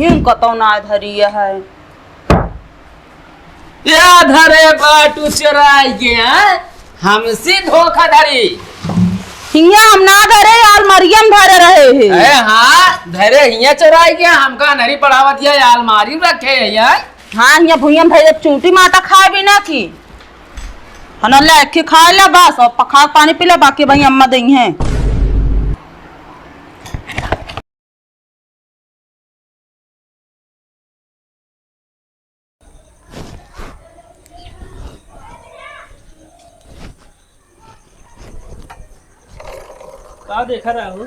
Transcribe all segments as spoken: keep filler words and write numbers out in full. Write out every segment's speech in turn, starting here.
हिम कतौ ना धरी है। या धरे बाटू चोराई के, हैं? हमसे धोखाधड़ी। हियाँ हम ना धरे, अलमारिया में धरे रहे हैं। अरे हाँ, धरे हियाँ चोराई के, हमका अनहरी पढ़ावत है, अलमारी में रखे हैं, हैं? हाँ, हियाँ भुइयाँ में धरे, चूंटी माटा खाए भी ना की। हना ले, एक खी खाए ले बस, और पखा के पानी पी ले, बाकी भाई अम्मा देंगे हैं। का देखा रहा हो?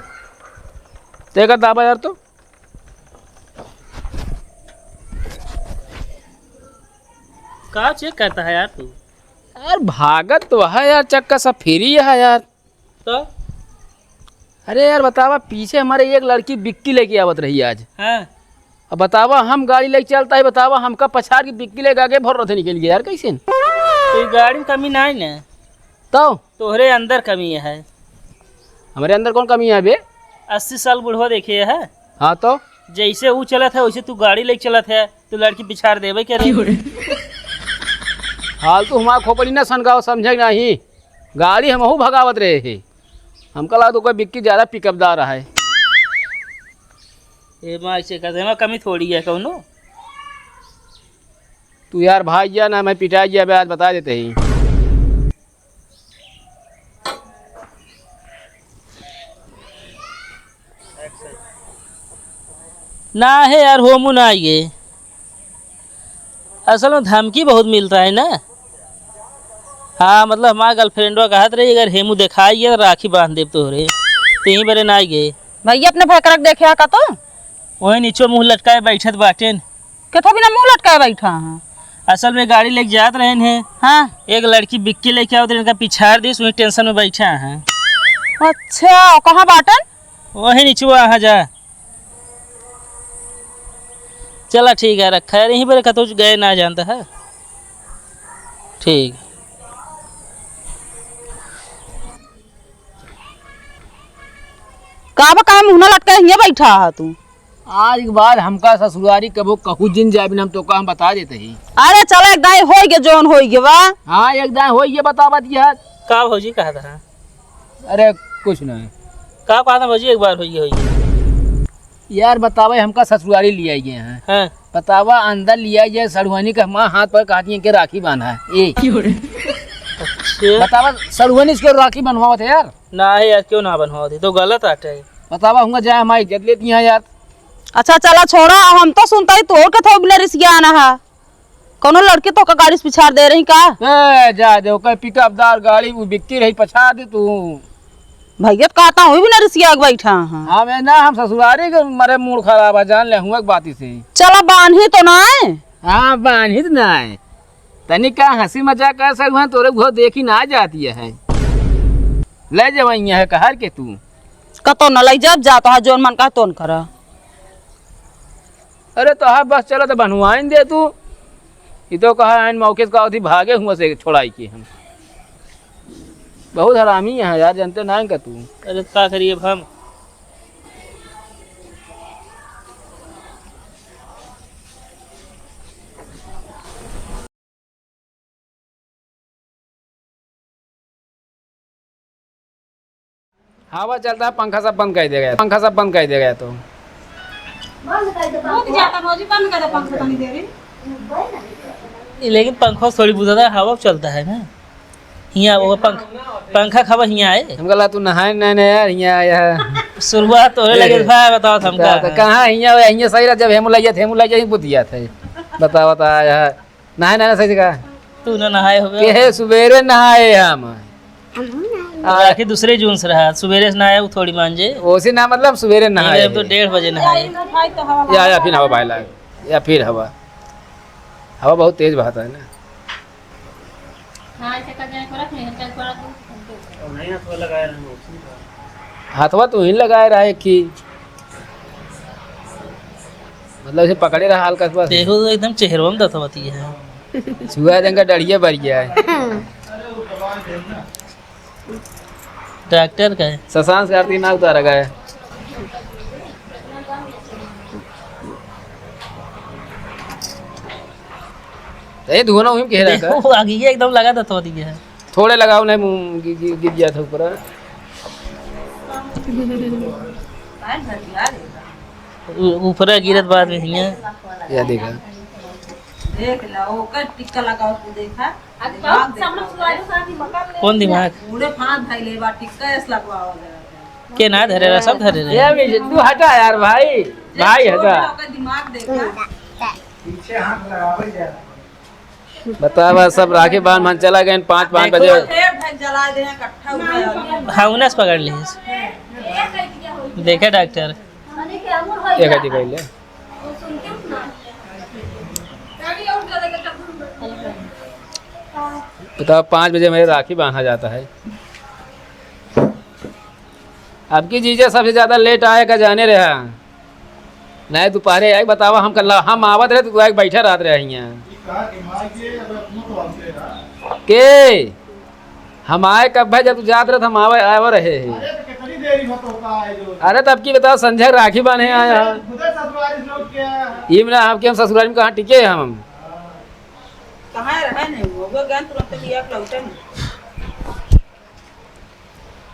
देखा दाबा यार तू। का चेक करता है यार तू? यार भागत तो है यार, चक्का सब फ्री है यार। तो? अरे यार बतावा, पीछे हमारे एक लड़की बिक्की लेके आवत रही आज। हाँ। अब बतावा, हम गाड़ी लेके चलता है, बतावा, हमका पछाड़ के बिक्की लेके आगे भर रहे निकल गया यार, कैसे न? तो ये गाड़ी में कमी ना है ना? तो? तोहरे अंदर कमी है। हमारे अंदर कौन कमी है बे? अस्सी साल बुढ़वा देखे है। हाँ तो? जैसे ऊ चलत है, वैसे तू गाड़ी लेके चलत है, तू लड़की पिछाड़ देबे करे। फालतू हमार खोपड़ी ना सनकाओ, समझे नहीं। गाड़ी हमहू भगावत रहे ही। हमका लगा तो कोई बिक्की ज्यादा पिकअपदार है। ए माँ, ऐसे कर देना, कमी थोड़ी है कौनो। तू यार भाग जा ना, मैं पिटाई गया बे, आज बता देते ही। ना है यार, होमू ना आइए। असल में धमकी बहुत मिलता है ना। हाँ, मतलब हमार गर्लफ्रेंडवा कहत रही, अगर हेमू देखाई गया तो राखी बांध देब तोहरे। तो यहीं बरे ना आइए। भैया अपने भैकरा के देखे हा का तो? वही नीचे मुंह लटकाए बैठत बाटेन। केथा बिना मुंह लटकाए बैठा है? असल में गाड़ी लेके जात रहेन है। हाँ। एक लड़की बिक्की लेके आवत रहे, इनका पिछाड़ दिस, वही टेंशन में बैठा है। अच्छा, कहाँ बाटन? वही नीचे वहाँ जा। चला ठीक है, रखा है, यहीं पर कतौ गए ना जानता है। ठीक। का बा, काहे मुंह ना लटकाए हियाँ बैठा है तू? आज के बाद हमका ससुरारी कबो कहू जिन जाए बिना, हम तो का हम बता देते ही। अरे चला, एक दाई होई गे, जौन होई गे बा। हाँ, एक दाई होई गे, बतावत यह। का भौजी कहा था? अरे कुछ नहीं। का कहा था भौजी, एक बार होई गे, होई गे। यार बतावे, हमका ससुरारी लियाई गए हैं। हाँ। बतावा, अंदर लियाई गए, सड़ुआनी का माँ हाथ पर कहती है कि राखी बांधा है। ए। अच्छा। बतावा, सड़ुआनी से क्यों राखी बनवावत है यार? ना है यार, क्यों ना बनवावत है? तो गलत आटे है। बतावा, हमका जाए, हमारी इज्जत लेती हैं यार। अच्छा चला छोड़ा, हम तो सुनता ही तो और कथो बिना रिसिया आना है। कौनो लड़की तोका गाड़ी से पिछाड़ दे रही का? ए, जा दे, ओकर पिकअप दार गाड़ी, उ बिकती रही, पछाड़ दे तू। भैया तो कहता हूँ, भी ना रिसिया के बैठा है। हाँ, मैं ना, हम ससुरारी के मरे मूड खराब है, जान ले, हुआ के बात इसे। चला, बान्ही तो ना है? हाँ, बान्ही तो ना है। तनी का हंसी मजाक कर सकते हैं, तोरे घर देखी ना जाती है। ले जावा यहाँ है, कहर के तू। कतो न ले जब जाता है, जोन मन का तोन करा। अरे तो हाँ, बस चलो तो बनवाइन दे तू। ये तो कहा आइन मौके से कहा थी भागे हुआ से छोड़ाई के हम। बहुत हरामी है यार, जानते ना का तू। अरे का करिए अब हम? हवा चलता है, पंखा सब बंद कर दिया गया, पंखा सब बंद कर दिया गया तो। बंद कर दो, बहुत ज्यादा भौजी, बंद कर दो पंखा तनी देरी। ये लेकिन पंखा थोड़ी बुझाता है, हवा चलता है ना। हियाँ वो पंख-, पंखा खबर हियाँ आए। हम कहला तू नहाए नहीं, नहीं यार, हियाँ आया है। शुरुआत तोरे लगे ए, था, बताओ हमका। तो कहाँ हियाँ, हियाँ सही रहा, जब हेमू लग जाते, हेमू लग जाते, बुद्धिया थे। बताओ, बताओ यार। नहाए ना, ना सही से कहा। तू ना नहाए होबे। के है, सुबेरे नहाए हम। हम नहाए। आ, आखिर दूसरे जून से रहा, सुबेरे से नहाए, वो थोड़ी मान जे। ओसे ना, मतलब सुबेरे नहाए। ये तो डेढ़ बजे नहाए। या, या, फिर हवा भाई लाग, या फिर हवा, हवा बहुत तेज बहाता है ना। हाँ, ऐसे कर जाए, थोड़ा सा, थोड़ा सा। हाथवा तू ही लगाए रहा एक ही। मतलब, इसे पकड़े रहा हल्का से बस। देखो, तो एकदम चेहरवा में दतवती है। छुआ देंगे, डरिए बढ़ गया है। डॉक्टर का है। शशांक कार्तिक ना उतारा गया है। ए, धुआं ना उहिम के रहा देखो, था। आगे ये एकदम लगा था, तो दिया है। थोड़े लगाओ, नहीं, मुंह गि-, गि-, गिर गया था ऊपर। ऊ-, ऊपर गिरत बाद में हियां। या देखा। देख ला, ओकर टिक्का लगाओ, तू देखा। दिमाग देखा। कौन दिमाग? पूरे पांच भाई ले बा, टिक्का ऐस लगवाओ जरा। के ना धरे रहा, सब धरे रहे। ये भी तू हटा यार भाई, भाई छोड़ हटा। ना, ओकर दिमाग देखा। पीछे हाथ लगावे जा। बतावा, सब राखी बांध बांध चला गए पाँच, पाँच बजे। देखो। ढेर ढेर जला दे, इकट्ठा हो गया। हाँ, उन्हें से पकड़ ली। देखे डॉक्टर। एक आदि पहले। बताओ, पाँच बजे मेरे राखी बांधा जाता है। अब की जीजा सबसे ज्यादा लेट आए का जाने रहा। नहीं, दोपहरे आए, बतावा, हम कल, हम आवत रहे, तो तू आए बैठा रहत रहे हियां। के? हम आए कब भाई, जब तू जात रहे, तो हम आवे, आवे रहे हैं। अरे, तो अब की बताओ, संझा राखी बांधे आया है। ये मिला आपके, हम ससुराल में कहाँ टिके हैं हम? कहाँ रहे नहीं, वो गए तुरंत लिया के लौटे नहीं।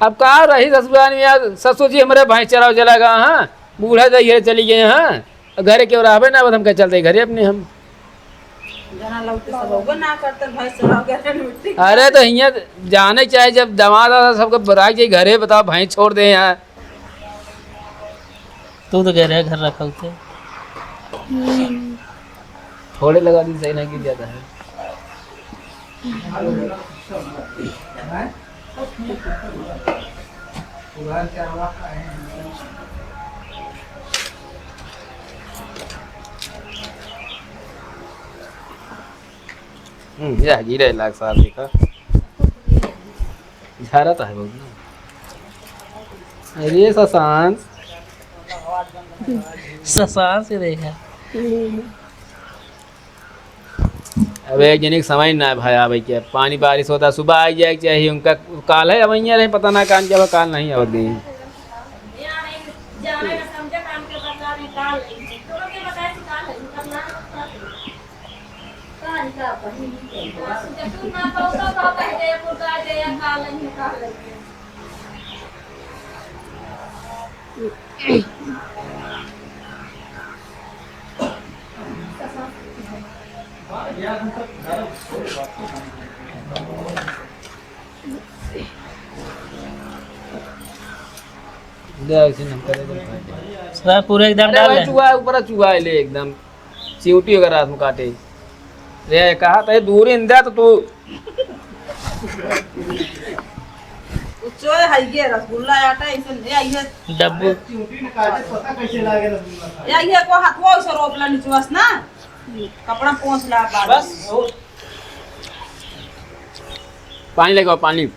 अब का रही ससुराल में यार, ससुर जी हमारे भैंस चरावे चला गया, हाँ, बूढ़ा तो ये चली गए, हाँ, घरे केहू रहबे ना, अब हम कहे चलते घरे अपने हम। जना लोग तो सब होबे ना करते, भैंस चरावे घरे में। अरे तो हियाँ जाने चाहे, जब दामाद आता सबके बुला के घरे, बताओ, भैंस छोड़ दे यहाँ। तू तो कह रहे घर रखा उसे। हम्म। थोड़े लगा दी, सही ना गिर जाता है। हम्म, यह गिरे लाग साहब, देखा। झारा तो है बहुत ना। अरे ससांस। ससांस ही देखा। अब एक जने के समय ना भाई आवे के, पानी बारिश होता, सुबह आ जाए के चाहिए उनका, काल है, अब यहाँ रहे, पता ना कान के, अब काल नहीं आवत गई। ले, ऐसे नमक दे दे। सारा पूरा एकदम अरे डाल भाई, ले। चुहा है, ऊपर चुहा है, ले एकदम। चिउटी अगर रात में काटे। रे, कहा तो दूर ही इंदा तो तू। उच्चो है, है ये रसगुल्ला आटा, इसे ले आइए। डब्बू। चिउटी ने काटे, पता कैसे लागे रसगुल्ला खाए। या ये को हथवा उसे रोप ला निचवास ना। कपड़ा पोंछ ला बाद बस, में। बहुत। पानी लेके आओ, पानी।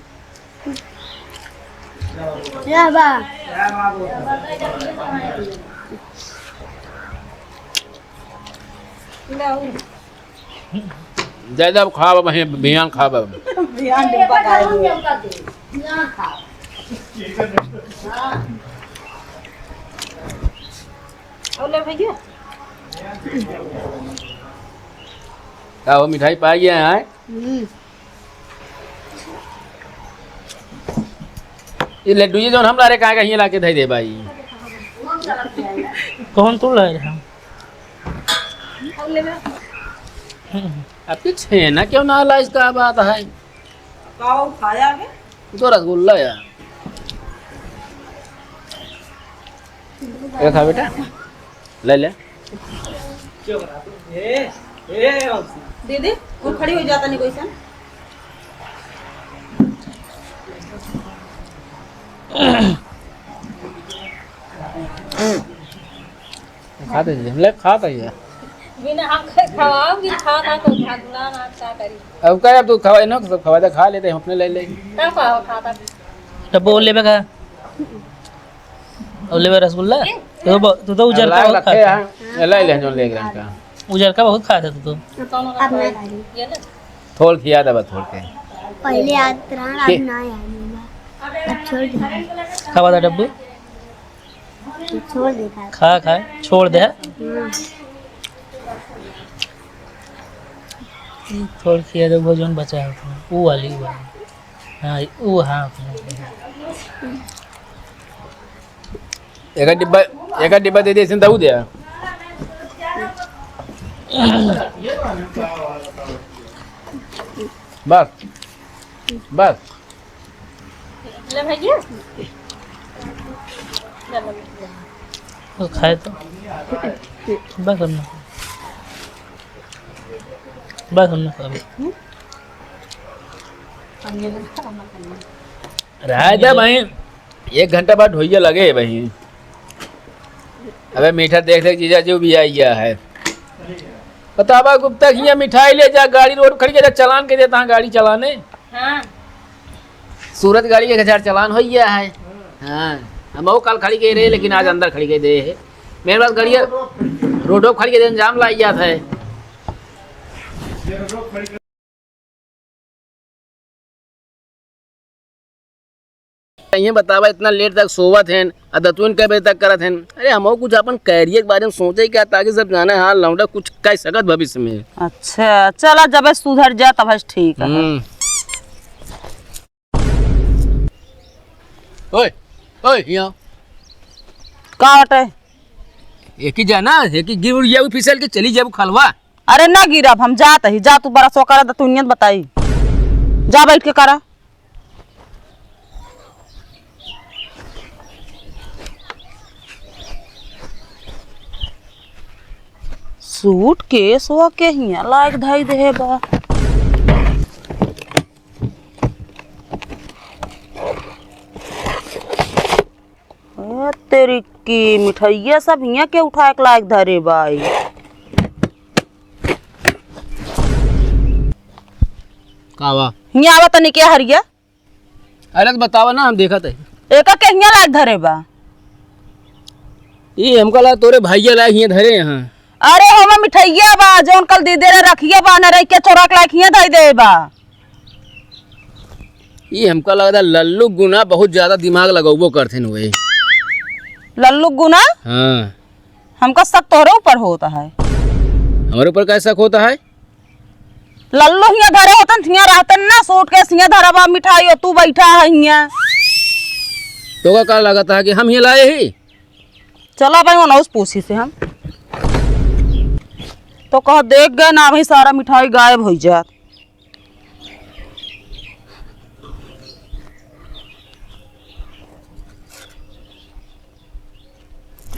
या बा। ज्यादा खाब, अब बिहान खाब। बिहान डिब्बा खाए हुए। और ले भैया। का हो, मिठाई पा गया है? हम्म। ये लड्डू ये जौन हम ला रहे, कहाँ कहीं ला के धई दे भाई? कौन तू ला रहे हम? अब ये छेना क्यों ना ला, इसका बात है? पाव खाया है? तो रसगुल्ला यार। ये खा बेटा, ले ले। दीदी, वो खड़ी हो जाता नहीं कोई सन। खा दीजिए, हम ले खा दीजिए। बिना हम खाए खवाओ, बिन खा खा तो भागुला ना, क्या करी? अब का, अब तू खवा, इन्हों को सब खवा दे, खा लेते हैं, अपने ले ले। का खाओ, खाता? डब्बो लेबे का? और लेबे रसगुल्ला? तू तो ब-, तू तो उजर का बहुत खात है। ले ले, जो ले रंग का। उजर का बहुत खात है तू तो। अब ना खा रही। थोड़ खिया दे बस, थोड़ के। पहले याद रहा, अब के? ना याद होगा। अब छोड़ दे। खावा था डब्बू? तो छोड़ दे खा। खा, खा, छोड़ दे। हाँ। थोड़ सी है, वो जौन बचा है, वो वाली, वो वाली। हाँ, वो, हाँ। एक डिब्बा, एक डिब्बा दे दे, इसने दऊ दे। बस, बस। ले भैया। वो खाए तो। बस हम ना। बस हम ना खाए। रहा दे भाई, एक घंटा बाद ढोइया लगे भाई। अबे मीठा देख देख जीजा जी भी आई गया है। बतावा गुप्ता, हियाँ मिठाई ले जा, गाड़ी रोड खड़ी कर, चालान के देता है गाड़ी चलाने। हाँ। सूरत गाड़ी के एक हजार चालान हो गया है। हाँ, हम वो कल खड़ी के रहे, लेकिन आज अंदर खड़ी के दे है। मेरे पास गाड़ी रोडो खड़ी के दे, जाम लाई जात है। ये बतावा, इतना लेट तक सोवत हैं, आ दतुइन कै बजे तक करत हैं? अरे, हमहू कुछ अपन कैरियर के बारे में सोचे क्या, ताकि सब जाने, हाँ, लौंडा कुछ कर सकत भविष्य में। अच्छा, चला, जब सुधर जा, तब ठीक है। हम्म। ओए, ओए, यहाँ। का हटे? एक ही जाना, एक ही गिर उड़ जाऊ फिसल के चली जाऊ खलवा। अरे ना गिरब, हम जात ही, जा तू बड़ा सो करा, दतुनियत बताई, जा बैठ के करा। सूटकेस वा के हियाँ लायक धई देहे बा। ए, तेरी की मिठाइया सब हियाँ के उठाए के लायक धरे बाई। का बा? हियाँ आवा तनी के हरिया। अरे तो बतावा ना, हम देखत है। एका के हियाँ लायक धरे बा? ई हमका लगा तोरे भाइया लायक हियाँ धरे हैं। अरे, हमें मिठाइया बा, जौन कल दे दे रहे रखिया बा, न रख के चोरा के लायक हियाँ धई दे बा। ई हमका लगता लल्लू गुना बहुत ज्यादा दिमाग लगौबो करथिन हुए। लल्लू गुना? हाँ। हमका शक तोहरे ऊपर होता है। हमारे ऊपर क्या शक होता है? लल्लू हियाँ धरे होतन, हियाँ रहतन ना, सूटकेस हियाँ धरा बा, मिठाई हो, तू बैठा है हियाँ। तोका का लगता है कि हम हियाँ लाए ही? चला भाई, उनहूँ से पूछी से हम। तो कह देख गए ना, वही सारा मिठाई गायब होइ जात।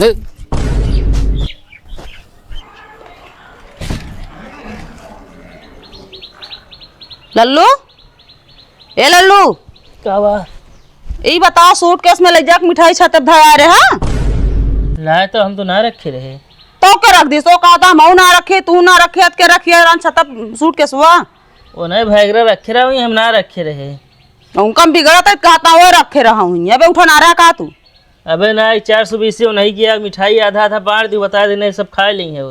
हे। लल्लू, ए लल्लू। का बा? ई बताओ, सूटकेस में ले जाके मिठाई छतप धरा रहे, हाँ? ना, तो हम तो ना रखे रहे। तो के रख दी? सो कहा था, हम ना रखे, तू ना रखे, अत के रखिए, रान छतप सूटकेस हुआ। ओ नहीं, भैगरा रखे रहे, हम ना रखे रहे। उनका हम बिगड़त है, कहता हो रखे रहा हूँ, अबे उठा ना रहा का तू? अबे ना, ई चार सौ बीस नहीं किया, मिठाई आधा आधा बांट दी, बता दे, नहीं सब खा लेंगे वो।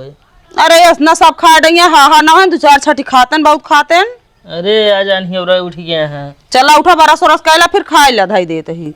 अरे, इतना सब खा डइया, हा, हा, ना है, दो चार छठी खातन, बहुत खातन। अरे, आज अनहियौरा उठ गया है। चला, उठा, बरस उरस कैला, फिर खाए ला, धई देत ही।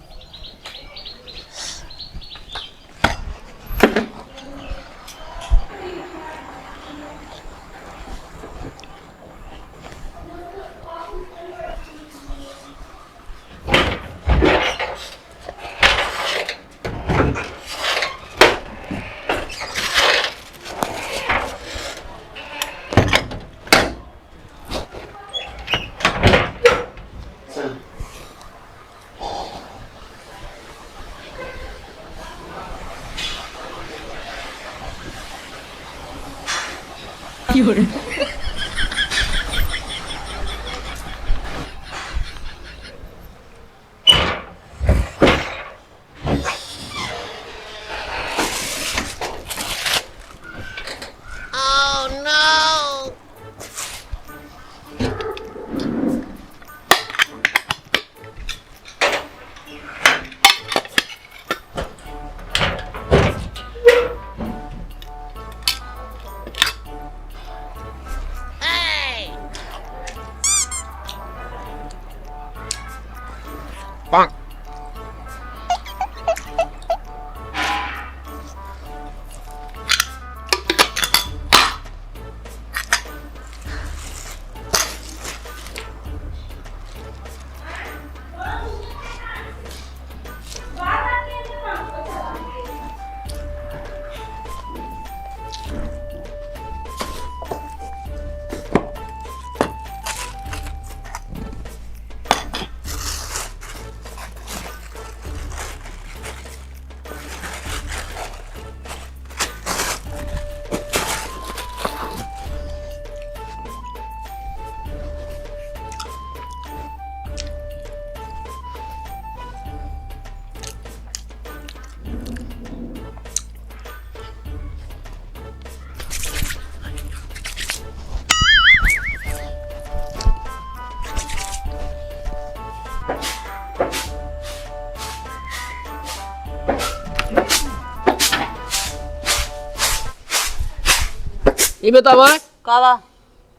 ई बतावा, का बा?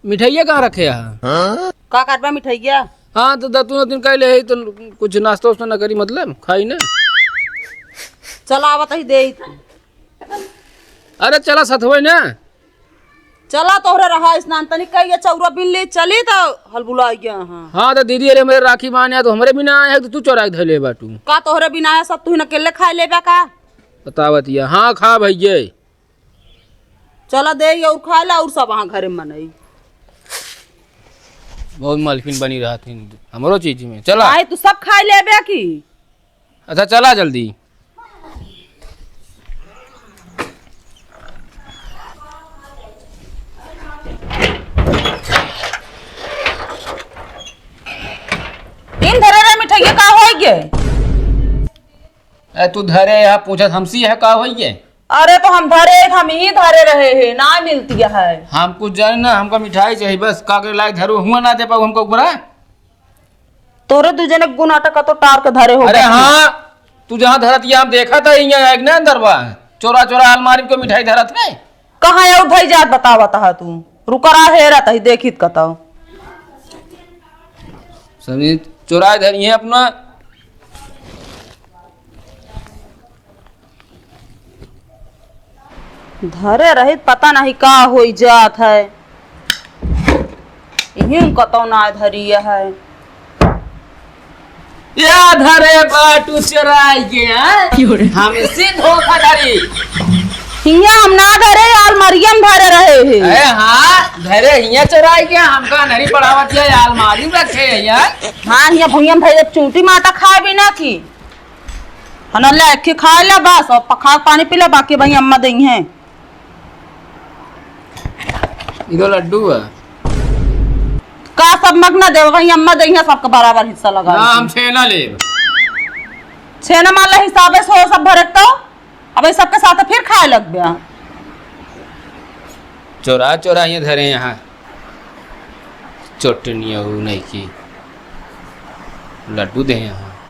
मिठाइया कहाँ रखे है? का करबा मिठाइया? हाँ, तो दतुन दतुन कह ले है, तो कुछ नाश्ता उस्ता ना करी, मतलब, खाई ना। चला, आवत ही दे। अरे, चला सथवे ना। चला, तोहरे रहा स्नान, तनी कहिए चौरा बिन ले, चली तो हलबुला गया। हाँ, हाँ, तो दीदी, अरे, हमरे राखी बांधे, तो हमरे बिना आए है, तो तू चोराई धैले बाटू। का तोहरे बिना आए, सब तू ही न अकेले खाए लेबा का? बतावत या। हाँ, खा भैये। चला दे और खा ला और सब वहाँ घरे मनई। बहुत मलकिन बनी रहत हिन हमरो चीज में। चला। काहे तू सब खाए लेबे की? अच्छा चला जल्दी। इन धरे रे मिठाइया का होई गे? ए, तू धरे यहाँ पूछत हमसी है का होई गे? अरे तो हम धरे, हम ही धरे रहे हैं, ना मिलती है। हम कुछ जाने ना, हमका मिठाई चाहिए बस। का करे लायक धरो हुआ ना दे पाऊ हमका ऊपरा। तोरे दू जने गुनाटा का तो टार के धरे हो अरे बस। हाँ, तू जहाँ धरत ये हम देखा था, यहाँ एक ना अंदर बा, चोरा चोरा अलमारी को मिठाई धरत है। कहाँ है उधर जात बतावत है तू? रुका रहा है रहता ही देखित कतौ। सभी चोराए धरी है अपना। धरे रहित पता नहीं का होई जात है। इहीं कतौ ना धरी है। या धरे बाटू चोराई के, हाँ? क्यों रे? हमसे धोखाधड़ी। हियाँ हम ना धरे, अलमारिया में धरे रहे हैं। अरे हाँ, धरे हियाँ चोराई के, हमका नहीं पढ़ावत है, अलमारी में रखे हैं यार। हाँ, हियाँ भुइयाँ में धरे, चूंटी माटा खाए भी ना की। हना ले, एक खा ले बस, और पखा के पानी पी ले, बाकी वही अम्मा देंगे हैं। ई तो लड्डू है। का सब मगना देव, वही अम्मा देंगे, सबका बराबर हिस्सा लगा ना, दीजिए। हम छेना लेब। छेना मान ले हिसाबे से हो सब भरे तो, अब ये सबके साथ फिर खाए लग गया। चोरा चोरा ये धरे यहाँ। चटनी हो नहीं की। लड्डू दे यहाँ।